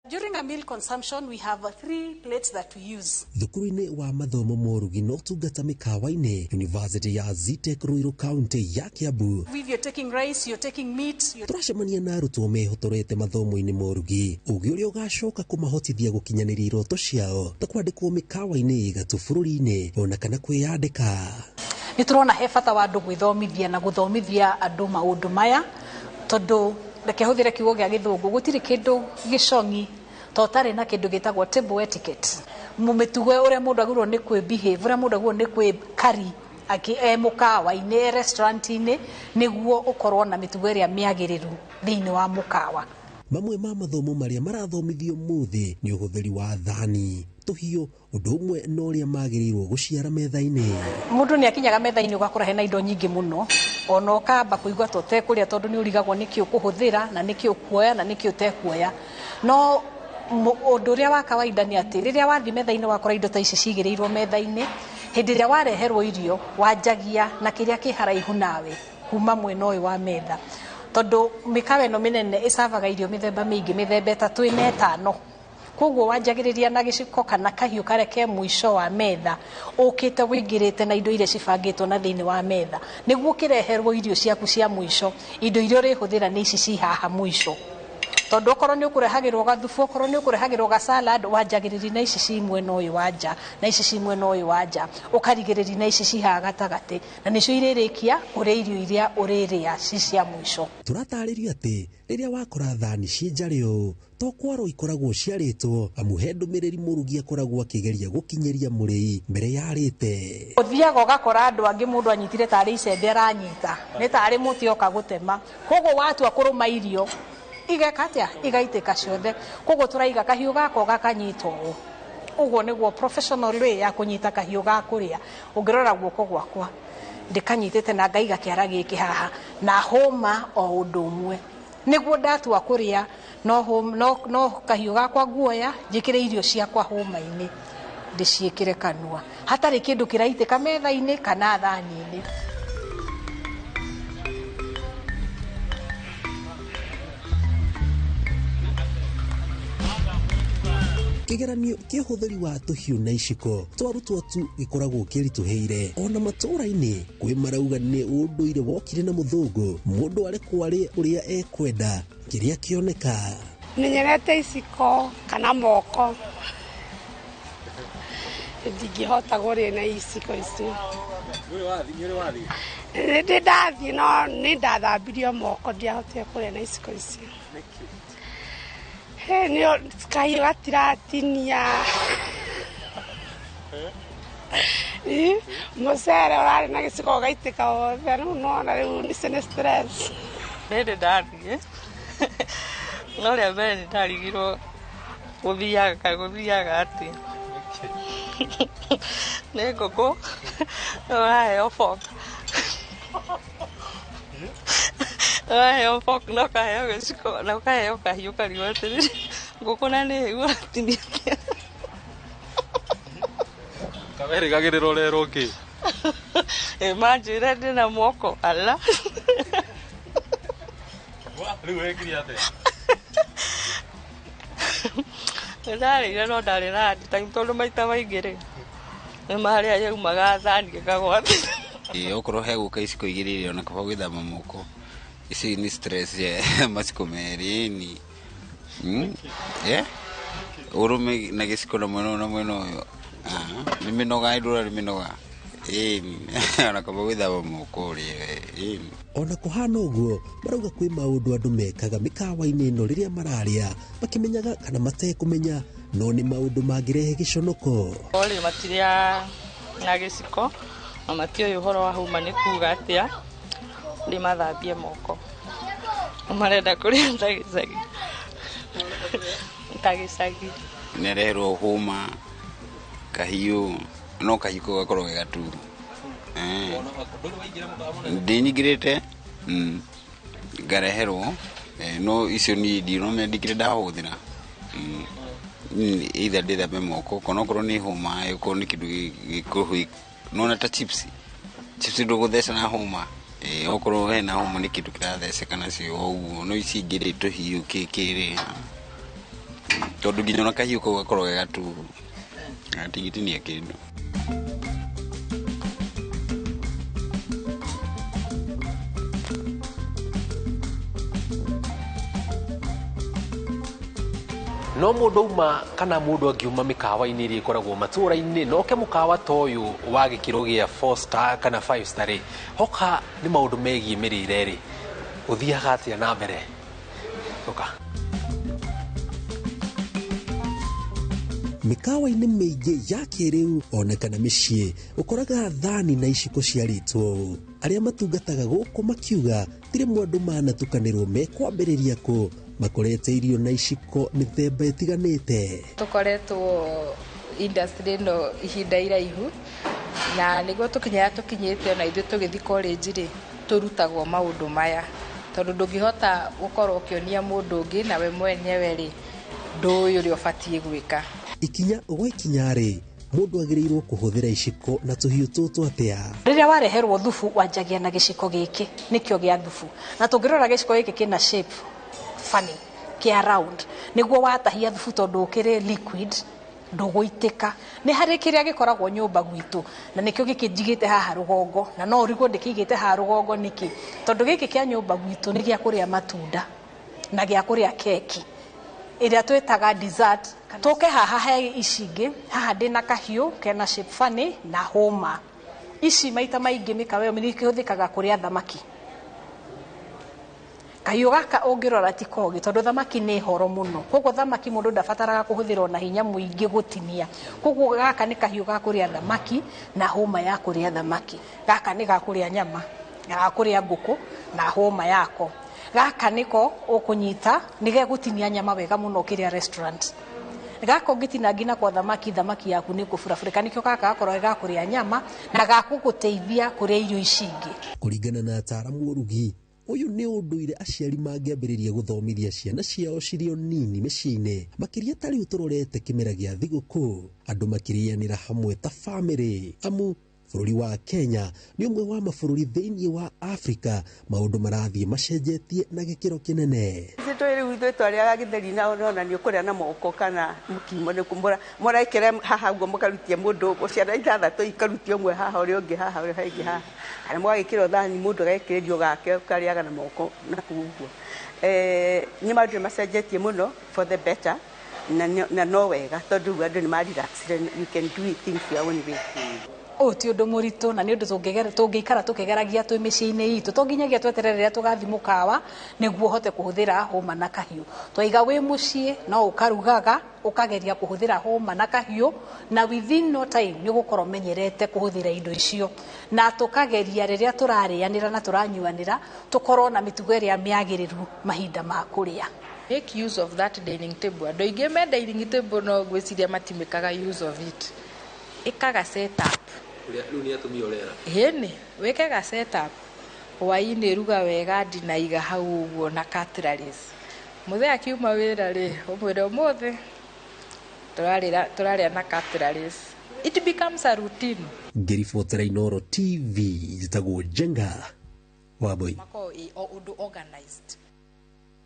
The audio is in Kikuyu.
During a meal consumption, we have three plates that we use. Thukuru-inĩ wa mathomo ma ũrugi na ũtungata mĩkawa-inĩ University ya Zetech Ruiru County ya Kiambu. If you're taking rice, you're taking meat, you're Tũracemania na arutwo mehotorete mathomo-inĩ ma ũrugi, ũgĩ ũrĩa ũgacoka kũmahotithia gũkinyanĩria iroto ciao ta kwandĩkwo mĩkawa-inĩ gatũ bũrũri-inĩ ona kana kwĩyandĩka. Nĩ tũrona he bata wa andũ gwĩthomithia na gũthomithia andũ maũndũ maya, tondũ reke hũthĩre kiugo gĩa gĩthũngũ, gũtirĩ kĩndũ gĩcong'i ta ũtarĩ na kĩndũ gĩtagwo table etiquette. Mĩtugo ũrĩa mũndũ agĩrĩirwo nĩ kwĩ behave, ũrĩa mũndũ agĩrĩirwo nĩ kwĩ carry e mũkawa-inĩ, e restaurant-inĩ, nĩguo ũkorwo na mĩtugo ĩrĩa mĩagĩrĩru thĩinĩ wa mũkawa. Mamwe ma mathomo marĩa marathomithio mũthĩ nĩ ũhũthĩri wa thani, tũhiũ, ũndũ ũmwe na ũrĩa magĩrĩirwo gũciara metha-inĩ. Mũndũ nĩ akinyaga metha-inĩ ũgakora hena indo nyingĩ mũno, ona ũkamba kũigua ta ũtekũrĩa tondũ nĩ ũrigagwo nĩkĩ ũkũhũthĩra na nĩkĩ ũkuoya na nĩkĩ ũtekuoya. No ũndũ ũrĩa wa kawaida nĩ atĩ rĩrĩa wathiĩ metha-inĩ wakora indo ta ici cigĩrĩirwo metha-inĩ, hĩndĩ ĩrĩa wareherwo irio wanjagia na kĩrĩa kĩ haraihu nawe kuma mwena ũyũ wa metha, tondũ mĩkawa ĩno mĩnene ĩcavaga irio mĩthemba mĩingĩ, mĩthemba ĩtatũ ĩna ĩtano. Koguo wanjagĩrĩria na gĩciko kana kahiũ karĩa ke mũico wa metha, ũkĩte wĩingĩrĩte na indo iria cibangĩtwo na thĩinĩ wa metha, nĩguo ũkĩreherwo irio ciaku cia mũico, indo iria ũrĩhũthĩra nĩ ici ci haha mũico. Tondũ okorwo nĩ ũkũrehagĩrwo gathubu, okorwo nĩ ũkũrehagĩrwo ga salad, wanjagĩrĩria na ici ci mwena ũyũ wa nja, na ici ci mwena ũyũ wa nja, ũkarigĩrĩria na ici ci haha gatagatĩ, na nĩcio irĩrĩkia kũrĩa irio iria ũrĩrĩa ci cia mũico. Tũratarĩrio atĩ rĩrĩa wakora thani ci njarĩ ũũ, to kwarwo ikoragwo ciarĩtwo, amu he ndũmĩrĩri mũrugi akoragwo akĩgeria gũkinyĩria mũrĩi mbere yarĩte. Ũthiaga ũgakora andũ angĩ mũndũ anyitire tarĩ icembe aranyita, nĩ tarĩ mũtĩ oka gũtema, koguo watua kũrũma irio igeka atĩa? Igaitĩka ciothe. Koguo tũraiga kahiũ gaka ũgakanyita ũũ. Ũguo nĩguo professional way ya kũnyita kahiũ ga kũrĩa. Ũngĩrora guoko gwakwa ndĩkanyitĩte na ngaiga kĩara gĩkĩ haha na hũma o ũndũ ũmwe, nĩguo ndatua kũrĩa no kahiũ gakwa nguoya njĩkĩre irio ciakwa hũma-inĩ ndĩciĩkĩre kanua hatarĩ kĩndũ kĩraitĩka metha-inĩ kana thani-inĩ. Kĩgeranio kĩa ũhũthĩri wa tũhiũ na iciko twarutwo tu gĩkoragwo kĩritũhĩire ona matũũra-inĩ. Kwĩ marauga nĩ ũndũire wokire na mũthũngũ, mũndũ arekwo arĩe ũrĩa ekwenda kĩrĩa kĩoneka. Menyerete iciko kana moko, ndingĩhota kũrĩa na iciko icio. Nĩ ndathiĩ no nĩ ndathambirio moko, ndiahotire kũrĩa na iciko icio. Nĩ kahiũ gatiratinia. Mũcere ũrarĩ na gĩciko ũgaitĩka wothe, rĩu nĩwona rĩu icio nĩ stress. Rĩrĩ ndathiĩ, no rĩa mbere nĩ ndarigirwo gũthiaga atĩa. Nĩ ngũkũ ũraheo fork. Ũraheo fork na ũkaheo gĩciko na ũkaheo kahiũ karigwo atĩrĩrĩ, ngũkũ na nĩ hĩu ũratinia atĩa? Kawerĩgagĩrĩra ũrerwo kĩ? Manjĩre ndĩna moko ala. Rĩu wekire atĩa? Nĩ ndarĩire no ndarĩ na hard time tondũ maita maingĩ rĩ, nĩ marĩa yaumaga thani ĩkagwa thĩ. Okorwo hegũka iciko igĩrĩ rĩ, ona kaba gwĩthamba moko. Ici nĩ stress ya maciko merĩ ni. Ũrũme na gĩciko na mwena ũyũ na mwena ũyũ. Nĩ mĩnoga, ĩndũra nĩ mĩnoga. Ona kaba gwĩthamba moko ũrĩe. Ona kũhana ũguo, marauga kwĩ maũndũ andũ mekaga mĩkawa-inĩ ĩno rĩrĩa mararĩa, makĩmenyaga kana matekũmenya, no nĩ maũndũ mangĩrehe gĩconoko. Olĩ matirĩa na gĩciko, na matiũĩ ũhoro wa hũma nĩ kuga atĩa, nĩ mathambie moko. Marenda kũrĩa ta gĩcagi. Ta gĩcagi. Nĩareherwo hũma, kahiũ, no kahiũ kau gakorwo ge gaturu. Ndĩnyingĩrĩte, ngareherwo, no icio niĩ ndironire ndikĩrĩ ndahũthĩra. Either ndĩthambe moko, kana okorwo nĩ hũma, okorwo nĩ kĩndũ gĩkũhĩ, nĩwona ta chips. Chips ndũgũtheca na hũma. Okorwo hena hũma nĩ kĩndũ kĩratheceka nacio o ũguo, no ici ingĩ rĩ tũhiũ kĩ kĩ rĩ. Tondũ nginya ona kahiũ kau gakorwo ge gatuhu. Gatingĩtinia kĩndũ. No mũndũ auma kana mũndũ angiuma mĩkawa-inĩ ĩrĩa ĩkoragwo matũũra-inĩ na oke mũkawa ta ũyũ wa gĩkĩro gĩa 4 star kana 5 star rĩ, hoka nĩ maũndũ megiĩ mĩrĩre rĩ, ũthiaga atĩa na mbere? Ũka. Mĩkawa-inĩ mĩingĩ ya kĩrĩu ona kana mĩciĩ ũkoraga thani na iciko ciarĩtwo ũũ. Arĩa matungataga gũkũ makiuga ti rĩmwe andũ manatukanĩrwo mekwambĩrĩria kũ makorete irio na iciko mĩthemba ĩtiganĩte. Tũkoretwo industry ĩno ihinda iraihu na nĩguo tũkinyaga tũkinyĩte ona ithuĩ tũgĩthiĩ college rĩ, tũrutagwo maũndũ maya tondũ ndũngĩhota gũkorwo ũkĩonia mũndũ ũngĩ nawe mwenyewe rĩ ndũĩ ũrĩa ũbatiĩ gwĩka. Ikinya gwa ikinya rĩ, mũndũ agĩrĩirwo kũhũthĩra iciko na tũhiũ tũtũ atĩa? Rĩrĩa wareherwo thubu wanjagia na gĩciko gĩkĩ nĩkĩo gĩa thubu, na tũngĩrora gĩciko gĩkĩ kĩna shape funny kĩa round, nĩguo watahia thubu tondũ ũkĩrĩ liquid ndũgũitĩka. Nĩ harĩ kĩrĩa gĩkoragwo nyũmba gwitũ na nĩkĩo gĩkĩ njigĩte haha rũgongo, na no ũrigwo ndĩkĩigĩte haha rũgongo nĩkĩ, tondũ gĩkĩ kĩa nyũmba gwitũ nĩ gĩa kũrĩa matunda na gĩa kũrĩa keki ĩrĩa twĩtaga dessert. Tũke haha he ici ingĩ, haha ndĩna kahiũ kena shape funny na hũma. Ici maita maingĩ mĩkawa ĩyo nĩ kĩhũthĩkaga kũrĩa thamaki. Kahiũ gaka ũngĩrora ti kogĩ tondũ thamaki nĩ horo mũno, koguo thamaki mũndũ ndabataraga kũhũthĩra ona hinya mũingĩ gũtinia. Koguo gaka nĩ kahiũ ga kũrĩa thamaki na hũma ya kũrĩa thamaki. Gaka nĩ ga kũrĩa nyama, ga kũrĩa ngũkũ na hũma yako. Gaka nĩko ũkũnyita nĩ gegũtinia nyama wega mũno ũkĩrĩa restaurant. Gaka ũngĩtinangia nako thamaki, thamaki yaku nĩ ĩkũburaburĩka. Nĩkĩo gaka gakoragwo ge ga kũrĩa nyama na gakũgũteithia kũrĩa irio ici ingĩ. Kũringana na ataaramu ũrugi, ũyũ nĩ ũndũire aciari mangĩambĩrĩria gũthomithia ciana ciao cirĩ o nini mĩciĩ-inĩ, makĩria ta rĩu tũrorete kĩmera gĩa thigũkũ, andũ makĩrĩanĩra hamwe ta bamĩrĩ. Amu bũrũri wa Kenya nĩ ũmwe wa mabũrũri thĩinĩ wa Afrika maũndũ marathiĩ macenjetie na gĩkĩro kĩnene. Ithuĩ rĩu ithuĩ twarĩaga gĩtheri na ũrona nĩ ũkũrĩa na moko kana mũkimo nĩ mũrekĩra haha ũguo mũkarutia mũndũ ciana ithathatũ ikarutia ũmwe haha ũrĩa ũngĩ haha ũrĩa ũngĩ haha, kana mũgagĩkĩrwo thani mũndũ agekĩrĩrio gake ũkarĩaga na moko na kũu ũguo. Nĩ maũndũ nĩ macenjetie mũno for the better na no wega tondũ rĩu andũ nĩ ma relax, you can do things your own way. Ũyũ ti ũndũ mũritũ na nĩ ũndũ tũngĩikara tũkĩgeragia twĩ mĩciĩ-inĩ itũ. To nginyagia tweterere rĩrĩa tũgathiĩ mũkawa nĩguo ũhote kũhũthĩra hũma na kahiũ. Twaiga wĩ mũciĩ no ũkarugaga ũkageria kũhũthĩra hũma na kahiũ, na within no time nĩ ũgũkorwo ũmenyerete kũhũthĩra indo icio. Na tũkageria rĩrĩa tũrarĩanĩra na tũranyuanĩra tũkorwo na mĩtugo ĩrĩa mĩagĩrĩru mahinda ma kũrĩa. Make use of that dining table. Andũ aingĩ me dining table no ngwĩciria matimĩkaga use of it. Ĩkaga set up. Rĩu nĩ atumia ũrera. Ĩni, wĩke ga set up. Hwaĩ-inĩ ruga wega ndinaiga hau ũguo na cutleries. Mũthee akiuma wĩra rĩ, ũmwĩre ũmũthĩ tũrarĩa na cutleries. It becomes a routine. Ngĩribotera Inooro TV, njĩtagwo Njenga Wambui. Makoragwo ĩ o ũndũ organized.